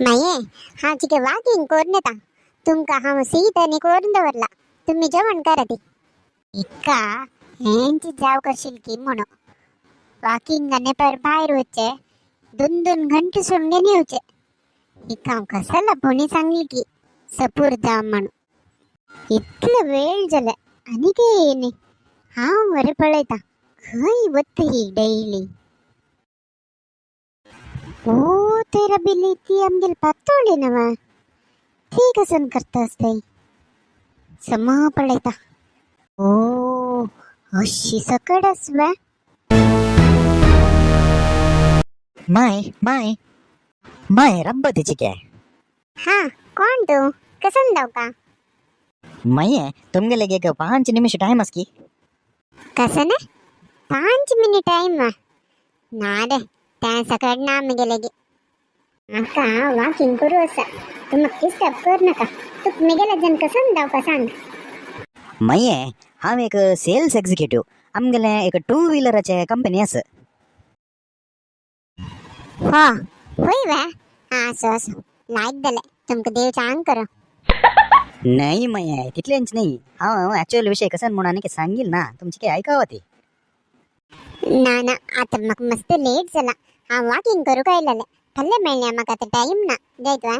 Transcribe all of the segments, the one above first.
माये हांव चिके वॉकिंग करून येता. तुमकां हांव शीत आनी करून दवरला, तुमी जेवण करा ती. इतका हेंची जाव करशील की म्हणून वॉकिंग पर भायर वचचे दोन दोन घंटे सोडून येवचे. हिका हांव कसाला कोणी सांगली की सपूर जाव म्हणून. इतलो वेळ जाले आनी काय न्ही. हांव बरें पळयता खंय वता ही डेली. ओ तेरा बिली ती आमगेली पातोळी नवा, ती कसन करता आसताय सम पळयता. ओ अशी सकड आसवा. My my my रब्बतीची चिके. हा कोण तू, कसन जाव का? मये तुमगेले एक 5 निमिष टाइम असकी. कसन 5 मिनिट टाइम ना रे, त्या सकड ना आमगेले. म्हाका वॉकिंग करू आसा, तूं म्हाका डिस्टर्ब कर नाका. तुका मेगेले जन कसन जाव का सांग. मये हांव एक सेल्स एक्झिक्युटिव्ह, आमगेले एक 2 व्हीलराचे कंपनी आसा. हो होय वे, हा असो असो लायक जालें, तुमकां देव चांग करो. नाही मये तितलेंच नाही, हांव ॲक्च्युअल विषय कसन म्हणून आनी सांगील ना, तुमची काय ऐकावं ती. ना ना आतां म्हाका मस्त लेट जाला, हांव वॉकिंग करूंक आयलेलें, फाल्यां मेळया, म्हाका आतां टायम ना. जायत वा.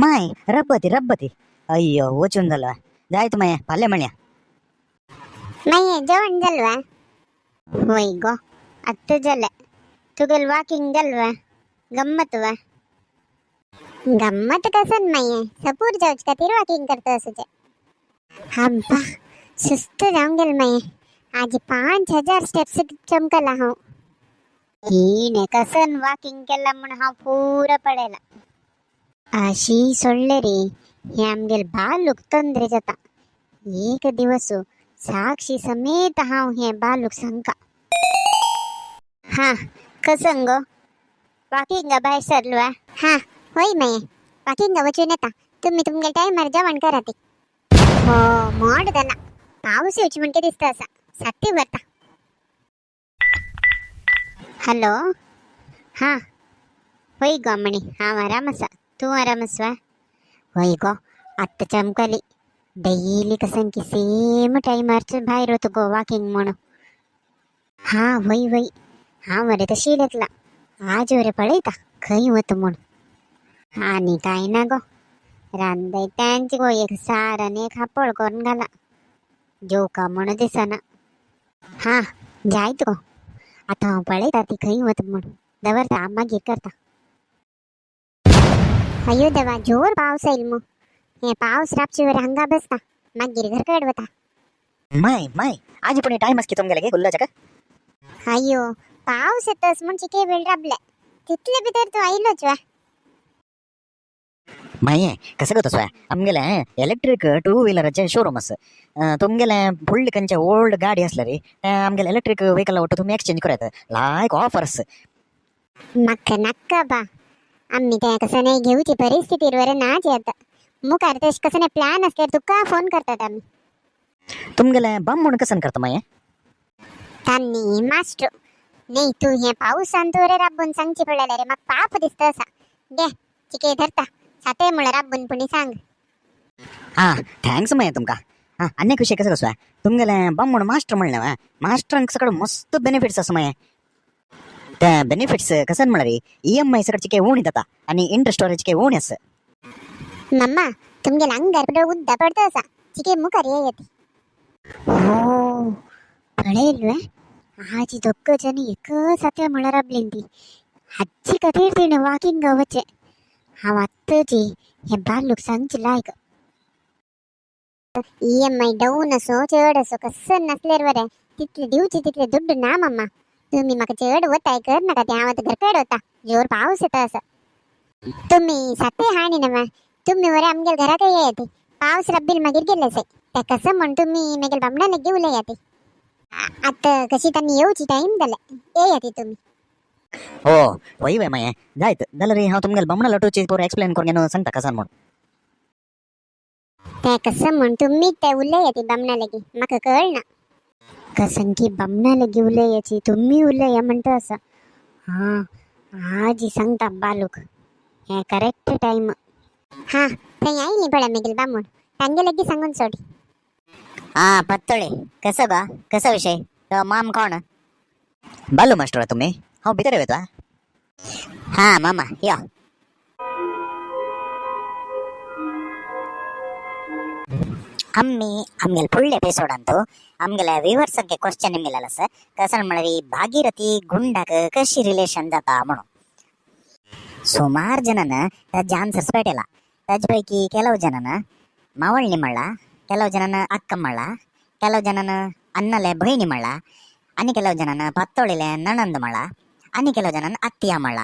माय रब्बती रब्बती, अय्यो वचून जालो. जायत माये, फाल्यां मेळया. मागीर जेवण जालें वा? वय गो आत्तां जालें. तुगेलें वॉकिंग जालें वा? गम्मत वा? गम्मत कसन मागीर सपूर जावचे खातीर वॉकिंग करता आसूचें. अब्बा सुस्त जावन गेलें मागीर. आज 5000 स्टेप्स चमकला हांव. हिणें कसन वॉकिंग केलां म्हूण हांव पुरो पळयलां. अशी सोडलें रे हें आमगेलें बालूक तंद्रे जाता. एक दिवस साक्षी समेत हांव हें बालूक सांगका. हा कसं गो वॉकिंगा भायर सरलो? हा होय माये वॉकिंगा वचून येता, तुमी तुमगे टायमार जेवण करा ती. हो मोड जाला, पावस येवची म्हणके दिसता आसा, साती व्हरता. हॅलो हा होय गो म्हणी, हांव आराम आसा, तूं आराम आसा? होय गो आत्तां चमकली. डेली कसन की सेम टायमार भायर वता गो वॉकिंग म्हणून. हा वय वय हांव मरे तशी लेखला, आज वरे पळयता खंय वता म्हूण. आनी कांय ना गो, रांदय तेंच गो एक सार आनी एक हापळ करून घाला, जेवका म्हणून दिसना. हा जायत गो, आतां हांव पळयता ती खंय वता म्हूण. दवरता मागीर करता. अयो देवा जोर पावस येयल मू, हे पावस राबचे वर हांगा बसता, मागीर घर कड वता. माय माय आज पण टाइम असकी तुमगेले उल्लाचका. अयो पावस येतस म्हूण चिके वेळ राबले, तितले भितर तूं आयलोच वा. माये कसं गो तसं आमगेले इलेक्ट्रीक 2 व्हीलराचे शोरूम आसा. तुमगेले फुडली खंयचे ओल्ड गाडी आसले रे, आमगेले इलेक्ट्रीक व्हेकल ಒಟ್ಟು तुमी एक्सचेंज करूं लायक ऑफर्स. म्हाका नाका बा, आमी तें कसं नाही घेवची परिस्थितीर बरें नाच आतां. मुखार तशें कसं नाही प्लॅन आसल्यार तुका फोन करतात आमी. तुमगेले बम म्हणून कसन करता माये? तान्नी मास्टर न्ही तूं हें पावसान तूं रे राबून सांगची पडलें रे, म्हाका पाप दिसता आसा. घे चिके धरता साते म्हळ्यार राबून पुणी सांग. हा thanks माये तुमकां. हा आनी एक विषय कसं कसं तुमगेले बम म्हणून मास्टर म्हणलें वा, मास्टरांक सगळं मस्त बेनिफिट्स आसा माये. ते बेनिफिट्स कसन म्हळ्यार EMI सगळं चिके उणी जाता आनी इंट्रस्ट वर चिके उणी आसा. मम्मा तुमगेले अंगार पडो उद्दा पडता आसा, चिके मुखार येयती. हो पळयल वे आजी दोग जण एक सात्या म्हळ्यार राबलीं ती. हाची खातीर तिणें वॉकिंग वचें. हांव आत्तांची हें बालूक सांगची लायक. EMI down असो चड असो कसं नसल्यार बरें, तितले दिवचे तितले दुड्ड ना मम्मा. तुमी म्हाका चड वताय कर नाका, तें हांव आतां घरकड वता, जोर पावस येता आसा. तुमी साते हाणी न्हय, तुमी बरें आमगेले घराकय येयात, पावस रब्बील मागीर गेले से ते कसं म्हण तुमी मेगेले बामणा लेगीत उलयात. आतां कशी तांणी येवची टायम जाले, येयात तुमी. हो वय वय माये जायत जाल्यार हांव तुमगेले बामणा लटूची पुरो एक्सप्लेन करून घेवन सांगता कसन म्हूण. ते कसं म्हण तुमी ते उलयात बामणा लेगी, म्हाका कळना कसं की बामणा लेगी उलयाची तुमी उलया म्हणटा आसा. हां आजी सांगता बालूक हे करेक्ट टायम. हा, थंय आयली पळय मागीर बामूण, तांगे लेगीत सांगून सोड. हा पत्तळे, कसं गा, कसा विषय? तो माम कोण? बालू मास्टर तुम्ही? हांव भितर येता. हा मामा, यो. आम्ही आमगेले फुडल्या एपिसोडांतू आमगेल्या व्युवर्सांक क्वेश्चन मेळ्ळेलो आसा, कसं म्हळ्यार भागीरथी गुंडाक कशी रिलेशन जाता म्हणून. सुमार जनान ताजे आन्सर्स भेटला. ताजे पैकी ಕೆಲವು ಜನನ ಮಾವಳ್ಳಿ ಮಳ್ಳ, ಕೆಲವು ಜನನ ಅಕ್ಕ ಮಳ್ಳ, ಕೆಲವು ಜನನ ಅನ್ನಲೆ ಬಹಿಣಿ ಮಳ್ಳ, आणि ಕೆಲವು ಜನನ ಪತ್ತೊಳಿಲೆ ನಣಂದು ಮಳ್ಳ, आणि ಕೆಲವು ಜನನ ಅತ್ತಿಯ ಮಳ್ಳ.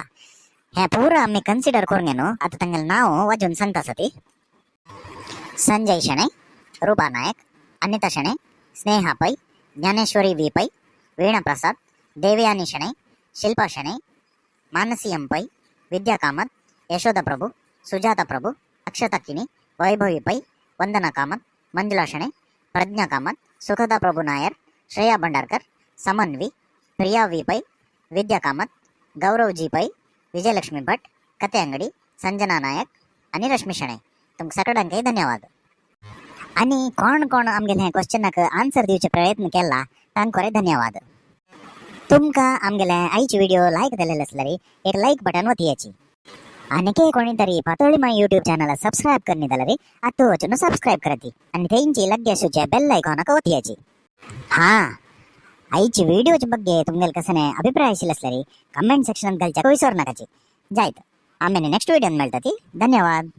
हे पूरा आम्ही कन्सिडर करून न्हू, आतां तांगेलें नांव वाजून सांगता आसा ती. संजय शणै, रूपा नायक, अनिता शणै, स्नेहा पै, ज्ञानेश्वरी वी पै, वीणा प्रसाद, देवयानी शणै, शिल्पा शणै, मानसी एम पै, विद्या कामत, यशोदा प्रभू, सुजाता प्रभू, अक्षता किणी, वैभवी पै, वंदना कामत, मंजुला शणै, प्रज्ञा कामत, सुखदा प्रभू नायर, श्रेया भंडारकर, समन्वी, प्रिया वी पै, विद्या कामत, गौरव जी पै, विजयलक्ष्मी भट, कथे अंगडी, संजना नायक आणि रश्मी शणै. तुमकां सगळ्यांकय धन्यवाद. आणि कोण कोण आमगेले हे क्वेश्चनाक आन्सर दिवचे प्रयत्न केला तांकां धन्यवाद. तुमकां आमगेले आयची व्हिडिओ लायक जालेले आसल्यार एक लायक बटन वतयाची. आनीक कोणी तरी पातोळी माय यूट्यूब चॅनल सबस्क्राईब करनी जाल्यार आतां वचून सबस्क्राईब कराती आणि तेंची लागीं आसूच्या बेल आयकॉनाक वतयाची. हा, आयची व्हिडिओच्या ಬಗ್ಗೆ तुमगेले कसने अभिप्राय आशिल्ले आसल्यार कमेंट सेक्शनात घालच्याक विसर नाकाची. जायत, आम्ही नेक्स्ट व्हिडिओन मेळटा ती. धन्यवाद.